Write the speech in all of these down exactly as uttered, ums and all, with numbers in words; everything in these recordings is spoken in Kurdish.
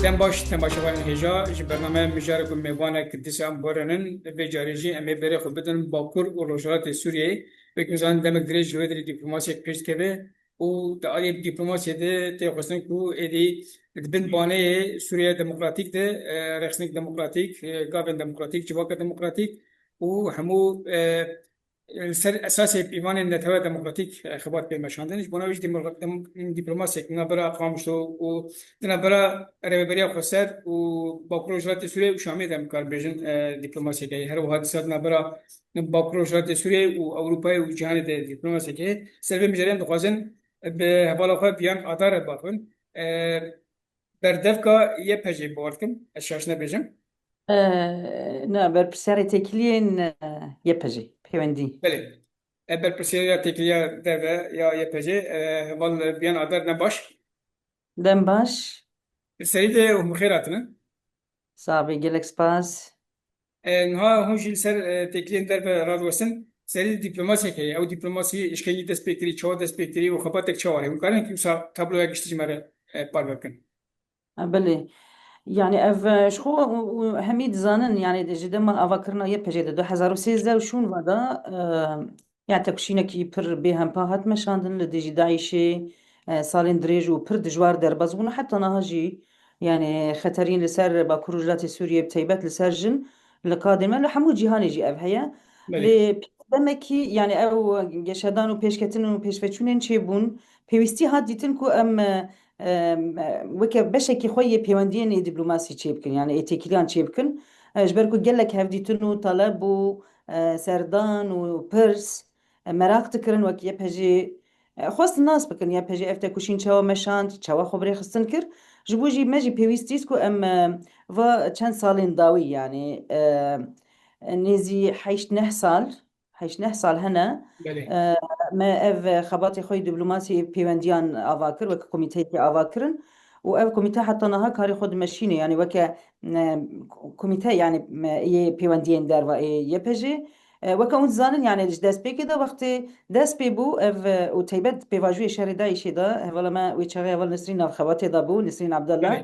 Dem baş, temaşevanên hêja, ji bernameya mijarê ku mêvanek dîsa em borînin, vê carê jî em ê berê xwe bidin Bakur û Rojhilatê Sûriyeyê. Wekî hûn zanin demek dirêj ji wê derê dîplomasiyek pêş dikeve û di aliyê dîplomasiyê de tê xwestin ku êdî di bin baneyê Sûriya Demokratîk de, e, rêxistineke demokratîk, e, gavên demokratîk, civaka demokratîk û hemû, e, li ser esasê pîvanên Netewa Demokratîk, e, xebat pê meşandin. Ji bona wê jî demokra-, dem-, dîplomasiyek di navbera Qamişlo û di navbera Rêveberiya Xweser û Bakur Rojhilatê Sûriyeyê û Şamê de em kar bêjin, e, dîplomasiyek heye. Her wiha dîsa di navbera Bakur Rojhilatê Sûriyeyê û Ewropayê û cîhanê de dîplomasiyek heye. Ser vê mijarê em dixwazin bi hevala xwe Viyan Adar re biaxivin. E, Berdevka Y P G, bawer dikim, ez şaş nebêjim. Ee, na, berpirsiyarê têkiliyên, e, Y P G, pêwendî. Belê. E, berpirsiyariya têkiliya derve ya Y P G, e, heval Biyan Adar, ne baş. Dem baş. Serî de hûn bi xêr hatine. Sax bî, gelek spas. E, niha hûn jî li ser, e, têkiliyên derve radiwestin, serî dîplomasiyek heye. Ew dîplomasî ji kengî dest pê kirî, çawa dest pê kirî û xebatek çawa heye? Hûn karin wisa tabloya giştî ji me re, e, parve bikin? E, belê. Yani ev, e, ji xwe û, û hemî dizanin, yani ji dema avakirina Y P G de du hezar û sêzdeh û şûn va da, e, yani têkoşînekî pir bêhempa hat meşandin li dijî DAIŞê, e, salên dirêj û pir dijwar derbas bûn. Heta niha jî, yani xeterîn li ser Bakur û Rojhilatê Sûriyê, bi taybet li ser jin, li qadê me, li hemû cîhanê jî ev heye. Belê. Lê demekî, yani ew geşedan û pêşketin û pêşveçûnên çêbûn, pêwîstî hat dîtin ku em, e, em, e, weke beşekî xwe yê pêwendiyên ê dîplomasî çêbikin, yani ê têkiliyan çêbikin. E, ji ber ku gelek hevdîtin û taleb û, e, serdan û pirs, e, meraq dikirin, wek Y P G, e, xwest nas bikin, Y P G ev tekoşîn çawa meşand, çawa xwe bi rê xistin kir. Ji bo jî me jî pêwîst dît ku em, e, va çend salên dawî, yani, e, nêzî heşt neh sal, heşt neh sal hene, Belê. e, me ev xebatê xwe yê dîplomasî pêwendiyan ava kir, weke komîteyekê ava kirin û ev komîte heta niha karê xwe dimeşîne, yani weke, e, komîte, yani, me, yê pêwendiyên derve ê Y P G. E, weke hûn dizanin, yani ji destpêkê de wextê dest pê bû, ev, e, û taybet pêvajoyê şerê DAIŞê de, hevala me wê çaxê heval Nesrîn nav xebatê de bû, Nesrîn Abdullah. Belê.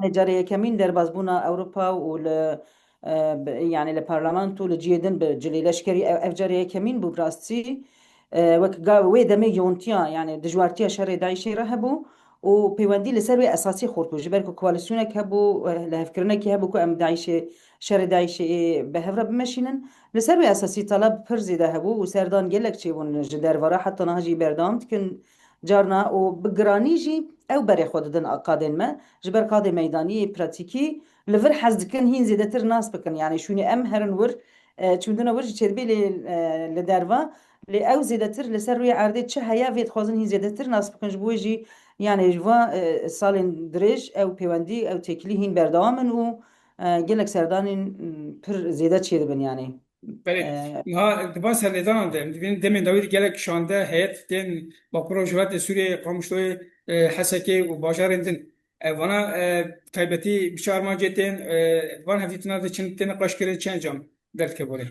Yani carê yekemîn derbasbûna Ewropa û li, e, bi, yani li parlamento, li cihê din bi cilê leşkerî, ev, ev carê yekemîn bû bi rastî. E, wek ga-, wê demê yontîya, yani dijwartîya şerê DAIŞê re hebû û pêwendî li ser wê esasî xurt bû. Ji ber ku koalîsyonek hebû, e, lihevkirinekî hebû ku em DAIŞê, şerê DAIŞê ê bi hev re bimeşînin. Li ser wê esasî taleb pir zêde hebû û serdan gelek çêbûn ji derve re, heta niha jî berdewam dikin. Carna û bi giranî jî ew berê xwe didin qadên me. Ji ber qadê meydanî, pratîkî, li vir hez dikin hîn zêdetir nas bikin. Yani şûnê em herin wir, e, çûndina wir jî çêdibê lê, e, li derva. Lê ew zêdetir li ser rûyê erdê çi heye vê dixwazin hîn zêdetir nas bikin. Ji bo wê jî, yani ji va, e, salên dirêj ew pêwendî, ew têkilî hîn berdewam in û, e, gelek serdanên, m, pir zêde çêdibin yani. Belê. E, Niha di van serlêdanan de, em dibînin demên dawî de gelek şande, heyet tên Bakur Rojhilatê Sûriyeyê, Qamişloyê, e, Hesekê û bajarên din. E, vana, e, taybetî bi çi armancê tên, e, van hevdîtina de çi tên nîqaşkirin, çi encam derdikeve holê?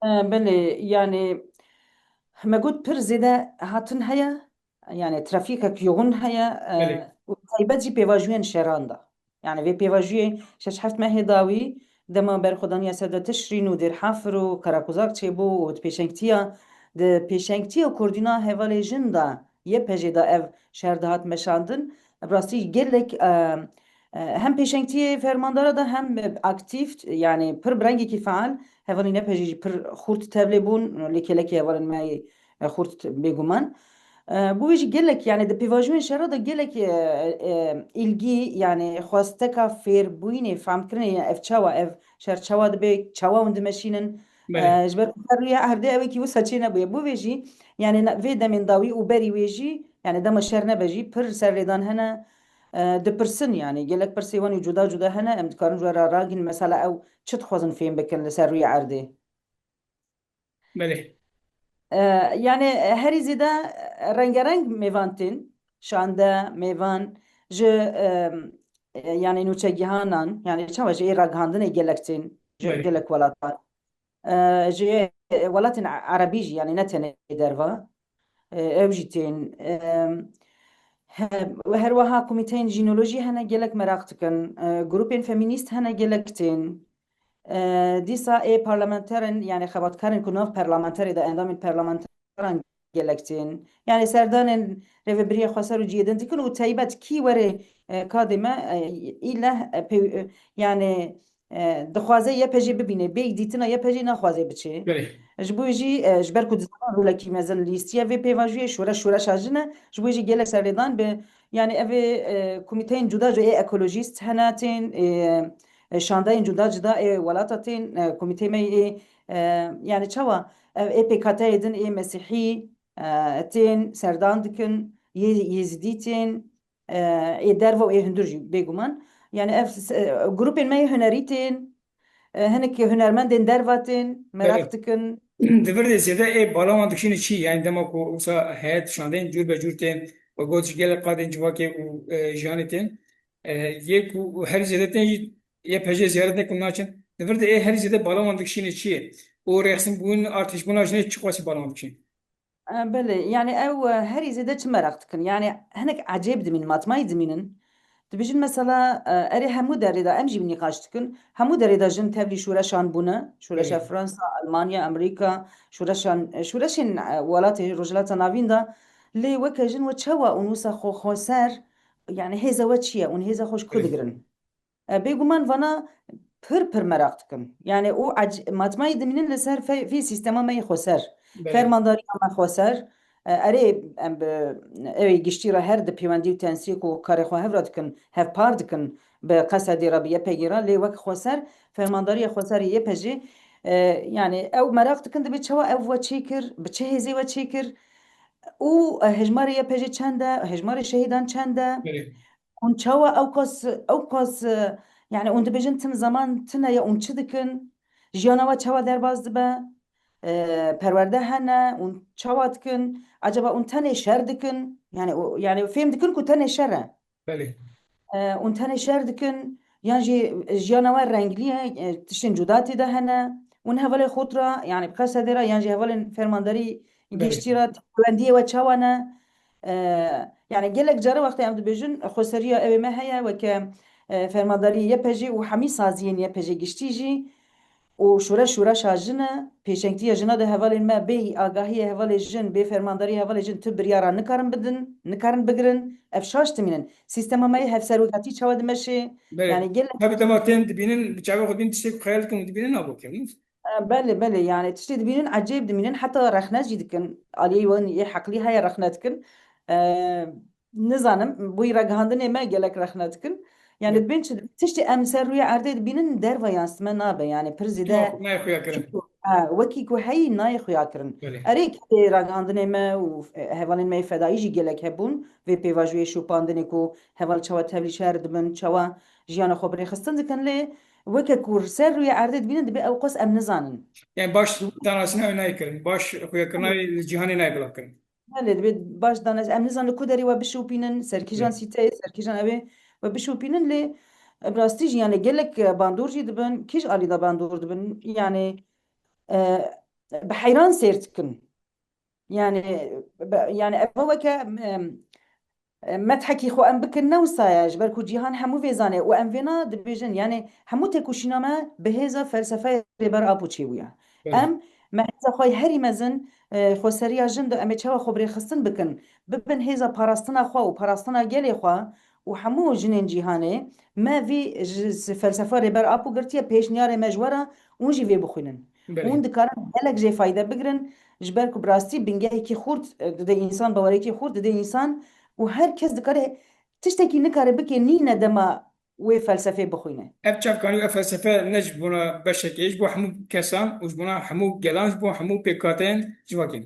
E, belê, yani me got pir zêde hatin heye, yani trafîkek yoxin heye, e, Belê. û taybet jî pêvajoyên şeran de. Yani vê pêvajoyê şeş heft mehê dawî dema berxwedaniya Sêwdê Tişrîn û Dêrhafir û Karakozak çêbû û di pêşengtiya, di pêşengtiya û koordîna hevalê jin de Y P G de ev şer dihat meşandin. Bi rastî gelek, e, e, hem pêşengtiyê fermandara de hem aktîf, yani pir bi rengekî feal, hevalên Y P G jî pir xurt tevlê bûn, lê kêlekê hevalên me yê, e, xurt bêguman. E, bo wê jî gelek, yani di pêvajoyên şera de gelek, e, e, îlgî, yani xwesteka fêrbûyînê, fehmkirinê, yani ev çawa, ev şer çawa dibe, çawa hûn dimeşînin, Belê. e, ji ber ku ser rûyê erdê ew yekî wisa çê nebûye. Bo vê jî, yani na-, vê demên dawî û berî wê jî, yani dema şer nebe jî, pir serlêdan hene, e, dipirsin, yani gelek pirsê wan û cuda cuda hene, em dikarin ji we re ragihînin, mesela ew çi dixwazin fêm bikin li ser rûyê erdê? Belê. E, yani herî zêde rengereng mêvan tên, şande, mêvan ji, e, e, yani nûçegihanan, yani çawa ji ê ragihandinê gelek tên, ji Belê. gelek welatan. E, ji welatên erebî jî, yani ne tenê derva, e, ew jî tên. E, He, her wiha komîteyên jînolojî hene gelek meraq dikin. E, grûpên femînîst hene gelek tên. E, dîsa ê parlamenterên, yani xebatkarên ku nav parlamenterê de endamên parlamenteran gelek tên. Yani serdanên rêvebiriyê xweser û cihê din dikin û taybet kî were, e, kadê me, e, île, e, pew-, e, yani, e, dixwaze Y P J bibîne, bêyî dîtina Y P J naxwaze biçe. Belê. Ji bo jî, e, ji ber ku dizanin rolekî mezin lîstiye vê pêvajoyê, şoreş şoreşa jin e, ji bo jî gelek serlêdan bi, yani ev ê, e, komîteyên cuda cuda ê ekolojîst hene tên, ê, e, şandeyên cuda cuda ê welata tên, e, komîteyê me ê, e, yani çawa, ev ê P K T'yê din ê mesîhî, e, tên serdan dikin, yê, yêzidî tên, e, ê derve û ê hundir jî bêguman. Yani ev s-, e, grûpên me yê hunerî tên, e, hinek hunermendên derva tên, meraq Belê. dikin. Di vir de zêde ê bala wan dikişîne çi? Yani dema ku wisa heyet şandeyên cûr be cûr tên, we got ji gelek qadên civakê û, e, jiyanê tên. E, yê ku herî zêde tên jî Y P J ziyaret nekin naçin. Di vir de ê herî zêde bala wan dikişîne çi ye? Û rêxistinbûn a tiştbûna jinê çi qasî bala wan dikişîne? E, belê, yani ew, e, herî zêde çi meraq dikin? Yani hinek ecêb dimînin, matmayî dimînin. Dibêjin mesela, e, erê hemû derê de em jî nîqaş dikin. Hemû derê de jin tevlî şoreşan bûne. Şoreşa Belê. Fransa, Almanya, Amerîka, şoreşan, e, şoreşên, e, welatê Rojhilata Navîn de. Lê weke jin we çawa û wisa xwe, xweser, yani hêza we çi ye? Û hêza xwe ji ku Belê. digirin? E, bêguman vana pir pir meraq dikin. Yani û ec-, matmayî dimînin li ser fe-, vê sîstema me yê xweser. Belê. Fermandariya me xweser. E, erê em bi ewê giştî re her di pêwendî û tensiyê ku karê xwe hev re dikin, hevpar dikin bi Qesedê re, bi Y P G re, lê wek xweser, fermandariya xweser yê Y P J, e, yani ew meraq dikin dibê çawa ev we çêkir, bi çi hêzê we çêkir û, e, hejmarê Y P J çend e, hejmarê şehîdan çend e? Belê. Hûn çawa ew qas, ew qas, e, yani hûn dibêjin tim zaman tune ye, hûn çi dikin? Jiyana we çawa derbas dibe? E, perwerde hene, hûn çawa dikin? Acaba hûn tenê şer dikin? Yani, o, yani fêm dikin ku tenê şer e. Belê. E, hûn tenê şer dikin, yan jî jiyana we renglî ye, e, tiştên cuda tê de hene. Hûn hevalê xwe re, yani bi Qesedê re, yan jî hevalên fermandarî Belê. giştî re, pêwendiyê we çawa ne? E, yani gelek care wextê em dibêjin, xweseriya ew ê me heye, weke, e, fermandarî Y P J û hemî saziyên Y P J giştî jî û şoreş şoreşa jin e, pêşengtiya jina de hevalên me bê agahiyê hevalê jin, bê fermandarî hevalê jin tu biryara nikarin bidin, nikarin bigirin, ev şaş dimînin. Sîstema me yê hevserokatî çawa dimeşê? Belê. Yani gelek Tabii dema tên dibînin, bi çavê xwe dibînin tiştê ku xeyal dikin û dibînin nabo kevin. E, belê, belê, yani tiştê dibînin ecêb dimînin, heta rexne jî dikin. Aliyê wan yê heqlî heye rexne dikin. E, nizanim, bo yî ragihandinê me gelek rexne dikin. Yani Belê. dibên çi, tiştê em ser rûyê erdê dibînin derve yansıme nabe. Yani pir zêde Yok, nayê xuya kirin. Ha, wekî ku heyî nayê xuya kirin. Belê. Erê, kedê ragihandinê me û, e, hevalên me yê fedayî jî gelek hebûn vê pêvajoyê şopandinê ku heval çawa tevlî şer dibin, çawa jiyana xwe bi rêxistin dikin, lê weke ku ser rûyê erdê dibînin, dibê ew qas em nizanin. Yani baş danasîna ew nayê kirin, baş xuyakirina wê li cîhanê nayê bila kirin. Belê, dibê baş danes-, em nizanin li ku derê we bişopînin, ser kîjan Belê. sîteyê, ser kîjan evê we bişopînin, lê bi rastî jî yani gelek, e, bandor jî dibin, kîj alî de bandor dibin, yani, e, bi heyran sêr dikin. Yani, be-, yani ev weke, em, e, methekî xwe em bikin ne wisa ye, ji ber ku cîhan hemû vê zane û em vêna dibêjin, yani hemû têkoşîna me bi hêza felsefeyê Rêber Apo çêbûye. Belê. Em, me hêza xwe herî mezin, e, xweseriya jin de em ê çawa xwe bi rêxistin bikin, bibin hêza parastina xwe û parastina gelê xwe û hemû jinên cîhanê, me vî ji, ji felsefa Rêber Apo girtiye, pêşniyarê me ji we re, hûn jî vê bixwînin. Belê. Hûn dikarin gelek jê fayde bigirin, ji ber ku bi rastî bingehekî xurt, e, dide însan, bawerekî xurt dide însan û her kes dikare tiştekî nikare bike nîne dema wê felsefê bixwîne. Ev çavkanî û ev felsefe ne ji bona beşekê, ji bo hemû kesan û ji bona hemû gelan, ji bo hemû pêkhateyên civakê ne.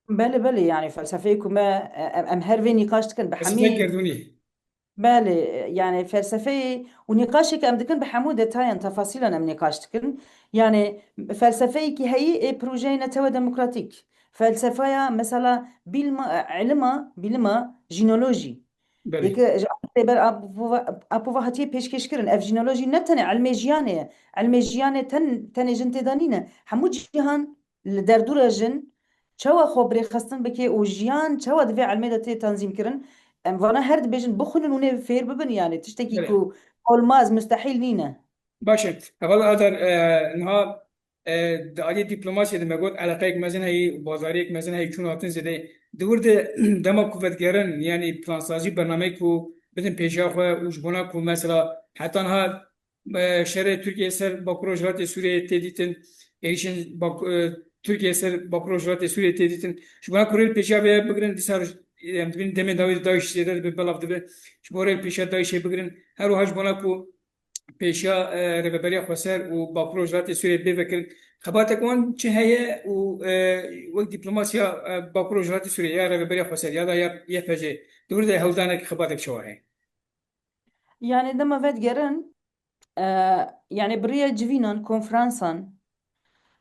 Belê, belê, yani felsefeyê ku me, e, em, em her vê nîqaş dikin bi Felsefe hemî gerdûnî. Belê, yani felsefeyê û nîqaşê ke em dikin bi hemû detayan, tefasîlan em nîqaş dikin. Yani felsefeyekî heyî ê projeyê netewe demokratîk. Felsefeya mesela bilma, e, ilima, bilima jînolojî. Belê. Yeke ji Rêber Apo-, Apova hatiye pêşkêş kirin. Ev jînolojî ne tenê ilmê jiyanê ye. Ilmê jiyanê ten-, tenê jin tê de nîne. Hemû cîhan li derdora jin çawa xwe bi rêxistin bike û jiyan çawa di vê ilmê de tê tenzîm kirin, em vana her dibêjin bixwînin û nê fêr bibin, yani tiştekî Belê. ku olmaz, mustehîl nîne. Baş e. Heval Adar, e, niha, e, di aliyê dîplomasiyê de me got eleqeyek mezin heyî, bazariyek mezin heyî, çûn hatin zêde. Di wir de dema ku vedigerin, yani plansazî, bernameyek ku bidin pêşiya xwe û ji bona ku mesela heta niha e, şerê Tirkiye ser Bakur Rojhilatê Sûriyeyê tê dîtin, êrîşên Bak-, e, Tirkiye ser Bakur Rojhilatê Sûriyeyê tê dîtin. Ji bona ku rê li pêşiya vê bigirin, dîsa em dibînin demên dawî de DAIŞ zêde dibe, belav dibe. Ji bo rê li pêşiya DAIŞê bigirin. Her wiha ji bona ku pêşiya, e, Rêveberiya Xweser û Bakur Rojhilatê Sûriyeyê bê vekirin. Xebatek wan çi heye û, e, wek dîplomasiya, e, Bakur Rojhilatê Sûriyeyê ya Rêveberiya Xweser ya da ya Y P G di wir de hewldanek xebatek çawa heye? Yani dema vedigerin, e, yani bi rêya civînan, konferansan,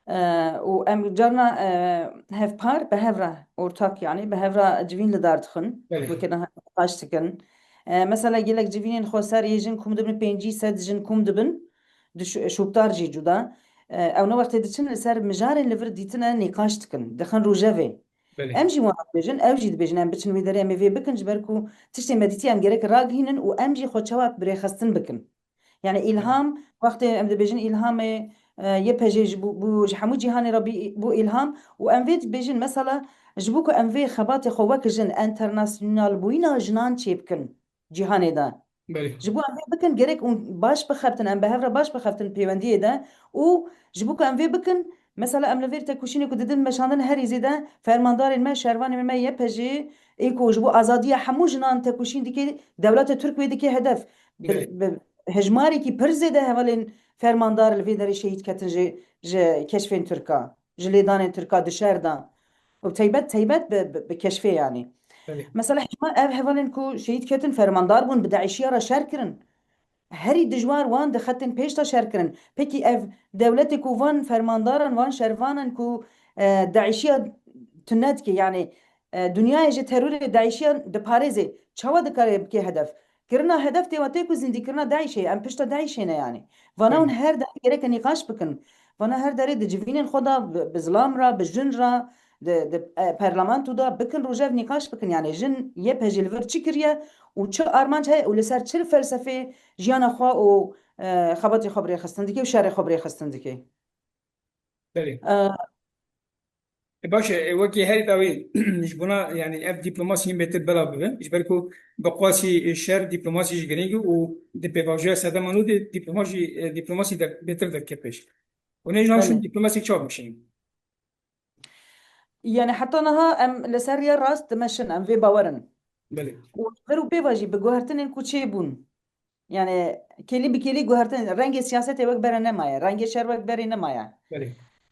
e, û em carna, e, hevpar bi hev re ortak, yani bi hev re civîn li dar dixin. Belê. Weke niha nîqaş dikin. E, mesela gelek civînên xweser yê jin kom dibin, pêncî sed jin kom dibin, di şu-, şopdar jî cuda. E, ew ne wextê diçin li ser mijarên li vir dîtine nîqaş dikin, dixin rojevê. Belê. Em jî wan dibêjin, ew jî dibêjin, em biçin wê derê, em ê vê bikin, ji ber ku tiştê me dîtî em gerek ragihînin û em jî xwe çawa bi rêxistin bikin. Yani îlham, wextê em dibêjin îlhamê, e, Y P G ji bo, bo, ji hemû cîhanê re bî, bû îlham û em vê dibêjin, mesela ji bo ku em vê xebatê xwe wek jin, enternasyonalbûyîna jinan çêbikin cîhanê de. Belê. Ji bo em vê bikin, gerek hûn baş bixebtin, em bi hev re baş bixebtin pêwendiyê de û ji bo ku em vê bikin, mesela em li vêr tekoşînê ku didin meşandin herî zêde fermandarên me, şervanên me Y P G ê ku ji bo azadiya hemû jinan tekoşîn dike, dewleta Tirk wê dike hedef. Bi, Belê. bi hejmarekî pir zêde hevalên fermandar li vê derê şehîd ketin ji, ji keşfên Tirka, ji lêdanên Tirka di şer de. Û teybet, teybet bi, bi, bi keşfê yani. Belê. Mesela hejmar ev hevalên ku şehîd ketin fermandar bûn, bi DAIŞiya re şer kirin. Herî dijwar wan di xetên pêş de şer kirin. Pekî ev dewletê ku van fermandaran, van şervanan ku, e, DAIŞiya tune dike, yani, e, dinyayê ji terorê DAIŞiya diparêzê, çawa dikare bike hedef? Kirina hedef tê wa tê ku zindîkirina DAIŞê ye, em pişta DAIŞê ne yani. Vana hûn Belê. her derê gereke nîqaş bikin. Vana her derê di civînên xwe de bi, bi zilam re, bi jin re, di, di, e, parlamento de bikin rojev nîqaş bikin. Yani jin Y P G li vir çi kiriye û çi armanc heye û li ser çi felsefê jiyana xwe û, e, xebatê xwe bi rê xistin dike û şerê xwe bi rê xistin dike. Belê. E, E, baş e, e, wekî herî dawî ji bona, yani ev dîplomasî hin bêtir belav bibe. Ji ber ku bi qasî şer dîplomasî jî girîng e û di pêvajoya sedema nû de dîplomasî, e, dîplomasî de bêtir derke pêş. Û ne jina şûn Belê. dîplomasî çawa bikişînin? Yani heta niha em li ser rêya rast dimeşin, em vê bawer in. Belê. Û li vir û pê ve jî bi guhertinên ku çêbûn. Yani kêlî bi kêlî guhertin, rengê siyasetê wek bere nemaye, rengê şer wek berê nemaye. Belê.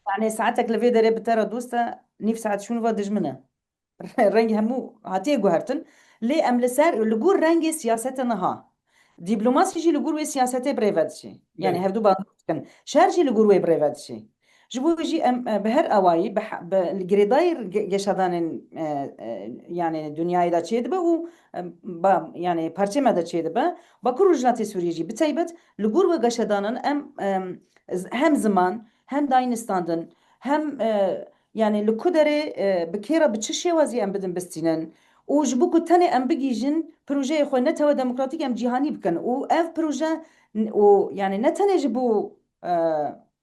Yani saetek li vê derê bi te re dost e, nîv saet şûn ve dijmin e. Reng hemû hatiye guhertin. Lê em li ser, li gor rengê siyasete niha. Dîplomasî jî li gor wê siyasetê bi rê ve diçe. Yani Belê. hevdu bandor dikin. Şer jî li gor wê bi rê ve diçe. Ji bo jî em, e, bi her awayî, bi he-, bi girêdayî ge-, geşedanên, e, e, yani dinyayê de çêdibe û, e, ba, yani parçê me de çêdibe. Bakur Rojhilatê Sûriyê jî bi taybet li gor wê geşedanan em, em, z-, hem ziman, hem dayînistandin, hem, e, yani li ku derê, e, bi kê re bi çi şêwazî em bidin bistînin û ji bo ku tenê em bigihîjin projeyê xwe ne tewa demokratîk em cîhanî bikin û ev proje n-, û yani ne tenê ji bo, e,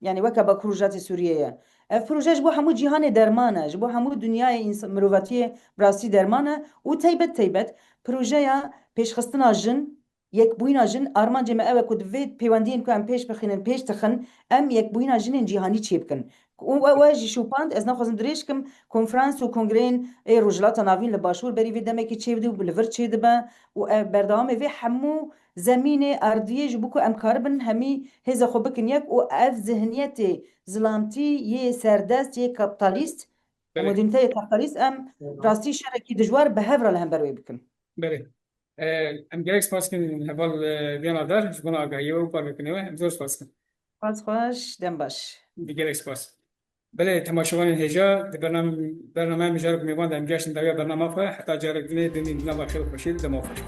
yani weke Bakur Rojhilatê Sûriyê ye. Ev proje ji bo hemû cîhanê derman e, ji bo hemû dinyayê însa-, mirovatiyê bi rastî derman e û taybet taybet projeya pêşxistina jin, yekbûyîna jin, armancê me ew e ku di vê pêwendiyên ku em pêş bixînin, pêş dixin, em yekbûyîna jinên cîhanî çêbikin. Û we, we jî şopand, ez naxwazim dirêj kim, konferans û kongreyên ê Rojhilata Navîn li Başûr berî vê demekî çêdibû, li vir çêdibe û ev berdewamê vê hemû zemînê erdiyê ji bo ku em karibin hemî hêza xwe bikin yek û ev zihniyetê zilamtî yê serdest, yê kapitalîst, Belê. modernîteyê kapitalîst em Hı hı. rastî şerekî dijwar bi hev re li hember wê bikin. Belê. E, em gelek spas dikin heval, e, Viyana Dar ji bona agahiyê we û parvekirinê we. Em zor spas dikin. Spas xweş, dem baş. Gelek spas. Belê, temaşevanên hêja, di bername, bernameya mijarek mêvan de em gihiştin dawiya bernama xwe. Heta carek dinê, bimînin di nava xêr û xweşiyê de, dema xweş.